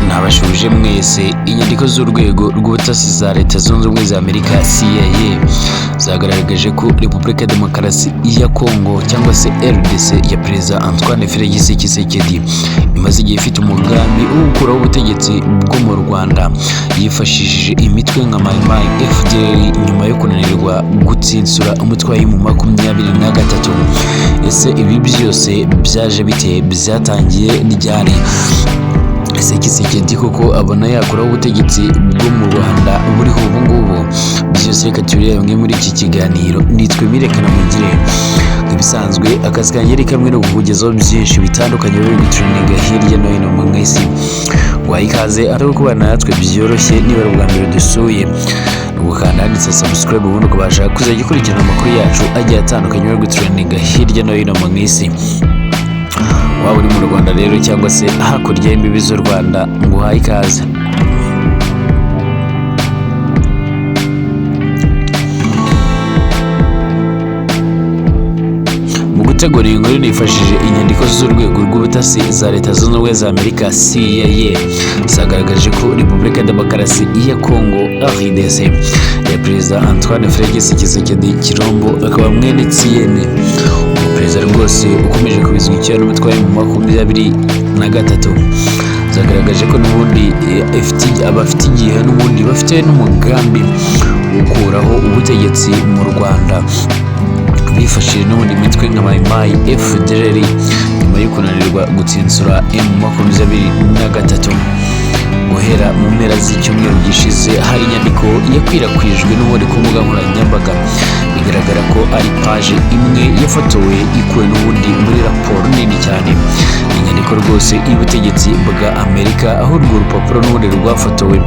Nabashuje mwese. Inyandiko z'urwego rw'ubutasi za Leta Zunze Ubumwe za Amerika, CIA, zagaragaje ko Repubulika ya Demokarasi ya Kongo cyangwa se RDC ya Perezida Antoine Felix Tshisekedi imaze igihe ifite umugambi wo gukuraho ubutegetsi bwo mu Rwanda yifashishije imitwe nka Mai Mai, FDLR, nyuma yo kunanirwa gutsinsura umutwe wa M23. Ese ibi byose byaje bite? Byatangiye ryari? Ese Tshisekedi koko abona yakuraho ubutegetsi bwo mu Rwanda buriho ubu ngubu? Byose reka tubirebe hamwe muri iki kiganiro. Nitwe Mirekana Mugire. Nk'ibisanzwe, akazi kanjye ari kamwe no kukugezaho byinshi bitandukanye biri gutrendinga hirya no hino mu isi. Guhaye ikaze ari kubana natwe byoroshye. Niba ari ubwa mbere dusuye, ni ugukanda handitse subscribe, ubundi ukabasha kuzajya ukurikirana amakuru yacu agiye atandukanye bari gutrendinga hirya no hino mu isi. Waba uri mu Rwanda rero cyangwa se hakurya y'imbibi z'u Rwanda, nguhaye ikaze. Mu gutegura iyi nkuru nifashishije inyandiko z'urwego rw'ubutasi za Leta Zunze Ubumwe za Amerika, CIA, zagaragaje ko Repubulika ya Demokarasi ya Kongo, RDC ya Perezida Antoine Felix Tshisekedi Chilombo, akaba mwene Etienne, umuperezida rwose ukomeje kubizwa icyuya n'umutwe wa M23, zagaragaje ko n'ubundi abafite igihe n'ubundi bafite n'umugambi wo gukuraho ubutegetsi mu Rwanda bifashishije n'ubundi mitwe nka Mai Mai, FDLR, nyuma yo kunanirwa gutsinsura M23. Guhera mu mpera z'icyumweru gishize, hari inyandiko yakwirakwijwe n'ubundi ku mbuga nkoranyambaga, bigaragara ko ari paje imwe yafotowe ikuwe n'ubundi muri raporo nini cyane. Ni inyandiko rwose y'ubutegetsi bwa Amerika, aho urwo rupapuro n'ubundi rwafotowe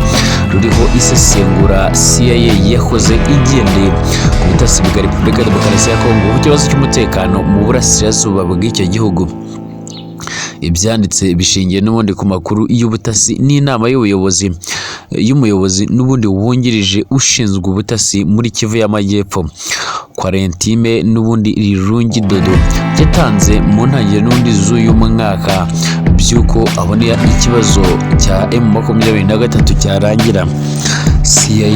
ruriho isesengura CIA yakoze igendeye ku butasi bwa Repubulika ya Demokarasi ya Kongo ku kibazo cy'umutekano mu burasirazuba bw'icyo gihugu. Ibyanditse bishingiye n'ubundi ku makuru y'ubutasi n'inama y'ubuyobozi y'umuyobozi n'ubundi wungirije ushinzwe ubutasi muri Kivu y'Amajyepfo, Quarantine n'ubundi Rirungi Dodo, yatanze mu ntangiriro n'ubundi z'uyu mwaka by'uko abona ikibazo cya M23 cyarangira. CIA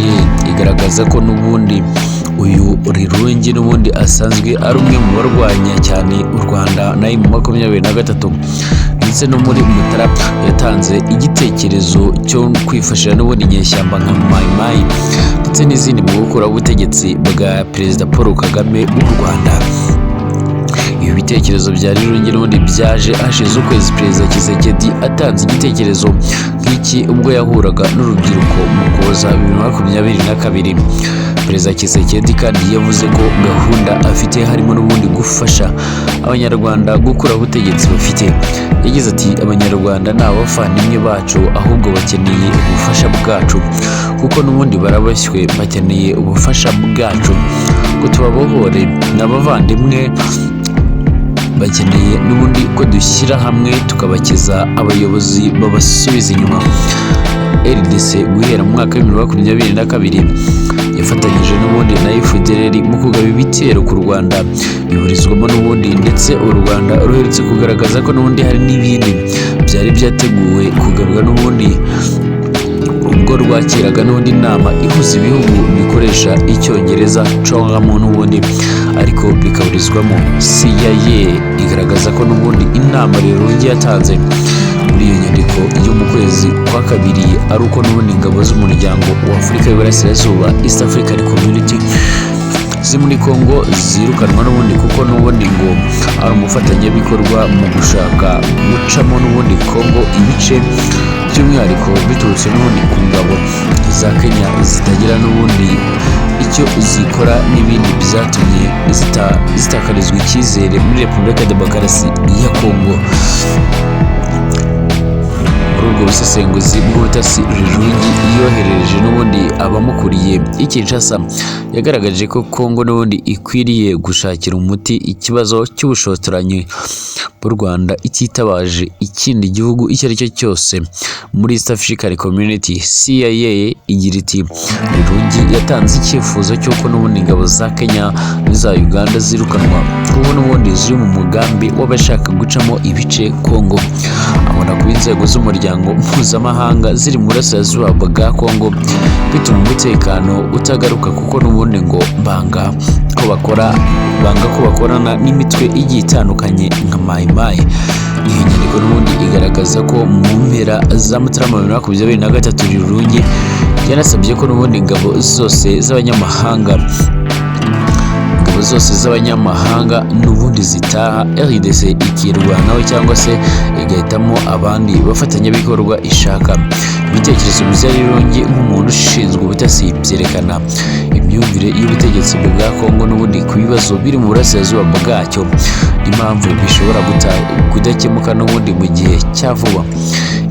igaragaza ko n'ubundi uyu Rirungi n'ubundi asanzwe ari umwe mu barwanya cyane u Rwanda na M23, ndetse no muri Mutara yatanze igitekerezo cyo kwifashisha n'ubundi inyeshyamba nka Mai Mai ndetse n'izindi mu gukuraho ubutegetsi bwa Perezida Paul Kagame w'u Rwanda. Ibi bitekerezo bya Rirungi n'ubundi byaje hashize ukwezi Perezida Tshisekedi atanze igitekerezo nk'iki ubwo yahuraga n'urubyiruko mu Ukuboza 2022. Perezida Tshisekedi kandi yavuze ko gahunda afite harimo n'ubundi gufasha Abanyarwanda gukuraho ubutegetsi bafite. Yagize ati: "Abanyarwanda ni abavandimwe bacu, ahubwo bakeneye ubufasha bwacu kuko n'ubundi baraboshywe, bakeneye ubufasha bwacu ngo tubabohore. Ni abavandimwe, bakeneye n'ubundi ko dushyira hamwe tukabakiza abayobozi babasubiza inyuma." RDC guhera mu mwaka wa 2022 yafatanyije n'ubundi na FDLR mu kugaba ibitero ku Rwanda biburizwamo n'ubundi, ndetse u Rwanda ruherutse kugaragaza ko n'ubundi hari n'ibindi byari byateguwe kugabwa n'ubundi ubwo rwakiraga n'ubundi inama ihuza ibihugu bikoresha Icyongereza, CHOGM n'ubundi, ariko bikaburizwamo. CIA igaragaza ko n'ubundi inama Rirungi yatanze muri iyo nyandiko yo mu kwezi kwa kabiri ari uko n'ubundi ingabo z'umuryango wa Afurika y'Iburasirazuba, East African Community, ziri muri Congo zirukanwa n'ubundi, kuko n'ubundi ngo ari umufatanyabikorwa mu gushaka gucamo n'ubundi Congo ibice, by'umwihariko biturutse n'ubundi ku ngabo za Kenya zitagira n'ubundi icyo zikora n'ibindi byatumye zitakarizwa icyizere muri Repubulika ya Demokarasi ya Kongo. Muri ubwo busesenguzi bw'ubutasi Rirungi yoherereje n'ubundi abamukuriye i Kinshasa, yagaragaje ko Kongo n'ubundi ikwiriye gushakira umuti ikibazo cy'ubushotoranyi bw'u Rwanda ititabaje ikindi gihugu icyo ari cyo cyose muri East African Community. CIA igira iti: "Rirungi yatanze icyifuzo cy'uko n'ubundi ingabo za Kenya n'iza Uganda zirukanwa kuko n'ubundi ziri mu mugambi w'abashaka gucamo ibice Kongo." Abona kuba inzego z'umuryango mpuzamahanga ziri mu burasirazuba bwa Kongo bituma umutekano utagaruka, kuko n'ubundi ngo banga ko bakorana n'imitwe igiye itandukanye nka Mai Mai. Iyi nyandiko n'ubundi igaragaza ko mu mpera za Mutarama 2023 Rirungi yanasabye ko n'ubundi ingabo zose z'abanyamahanga n'ubundi zitaha, RDC ikirwanaho cyangwa se igahitamo abandi bafatanyabikorwa ishaka. Ibitekerezo bya Rirungi nk'umuntu ushinzwe ubutasi byerekana imyumvire y'ubutegetsi bwa Kongo n'ubundi ku bibazo biri mu burasirazuba bwacyo n'impamvu bishobora kudakemuka n'ubundi mu gihe cya vuba.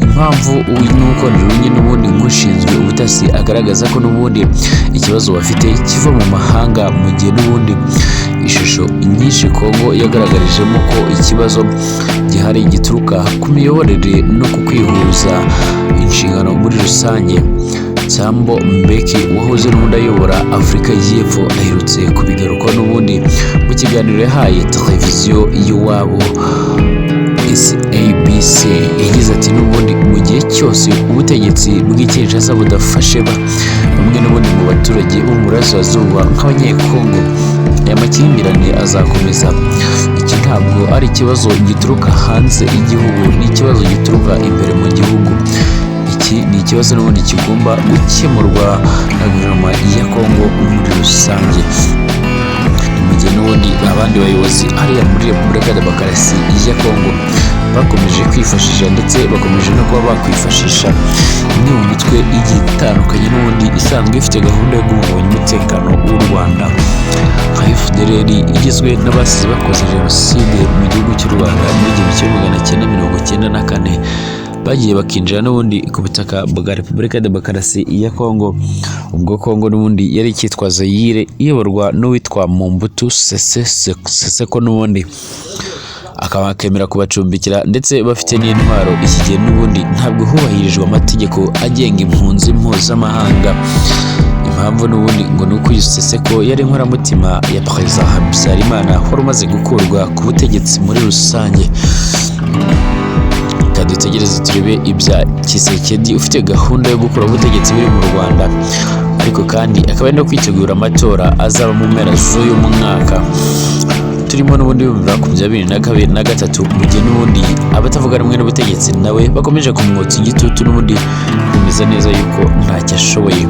Impamvu ni uko Rirungi n'ubundi nk'ushinzwe ubutasi agaragaza ko n'ubundi ikibazo bafite kiva mu mahanga, mu gihe n'ubundi ishusho nyinshi Kongo yagaragarijemo ko ikibazo gihari gituruka ku miyoborere no ku kwihuza inshingano muri rusange. Thabo Mbeki wahoze n'ubundi ayobora Afurika y'Epfo aherutse kubigarukaho n'ubundi mu kiganiro yahaye televiziyo y'iwabo SABC. Yagize ati: "N'ubundi mu gihe cyose ubutegetsi bw'i Kinshasa budafashe bamwe n'ubundi mu baturage bo mu burasirazuba nk'Abanyekongo, aya makimbirane azakomeza. Iki ntabwo ari ikibazo gituruka hanze y'igihugu, ni ikibazo gituruka imbere mu gihugu. Iki ni ikibazo n'ubundi kigomba gukemurwa na guverinoma ya Kongo muri rusange." Ni mu gihe n'ubundi abandi bayobozi hariya muri Repubulika ya Demokarasi ya Kongo bakomeje kwifashisha, ndetse bakomeje no kuba bakwifashisha imwe mu mitwe igiye itandukanye n'ubundi isanzwe ifite gahunda yo guhungabanya umutekano w'u Rwanda, nka FDLR igizwe n'abasize bakoze jenoside mu gihugu cy'u Rwanda muri 1994, bagiye bakinjira n'ubundi ku butaka bwa Repubulika ya Demokarasi ya Kongo ubwo Kongo n'ubundi yari icyitwa Zaire, iyoborwa n'uwitwa Mobutu Sese Seko, n'ubundi akaba akemera kubacumbikira ndetse bafite n'intwaro. Iki gihe n'ubundi ntabwo hubahirijwe amategeko agenga impunzi mpuzamahanga. Impamvu n'ubundi ngo ni uko uyu Seseko yari inkoramutima ya Perezida Habyarimana wari umaze gukurwa ku butegetsi muri rusange. Reka dutegereze turebe ibya Tshisekedi ufite gahunda yo gukura ubutegetsi buri mu Rwanda, ariko kandi akaba ari no kwitegura amatora azaba mu mpera z'uyu mwaka turimo n'ubundi 2023, mu gihe n'ubundi abatavuga rumwe n'ubutegetsi nawe bakomeje kumwotsa igitutu n'ubundi bemeza neza yuko ntacyo ashoboye.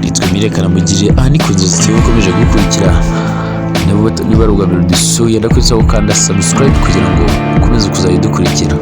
Nitwe Mirekana Mugire, aha ni ku Nzozi TV ukomeje gukurikira. Niba ari ubwa mbere dusuye, ndakwibutsa gukanda subscribe kugira ngo ukomeze kuzajya udukurikira.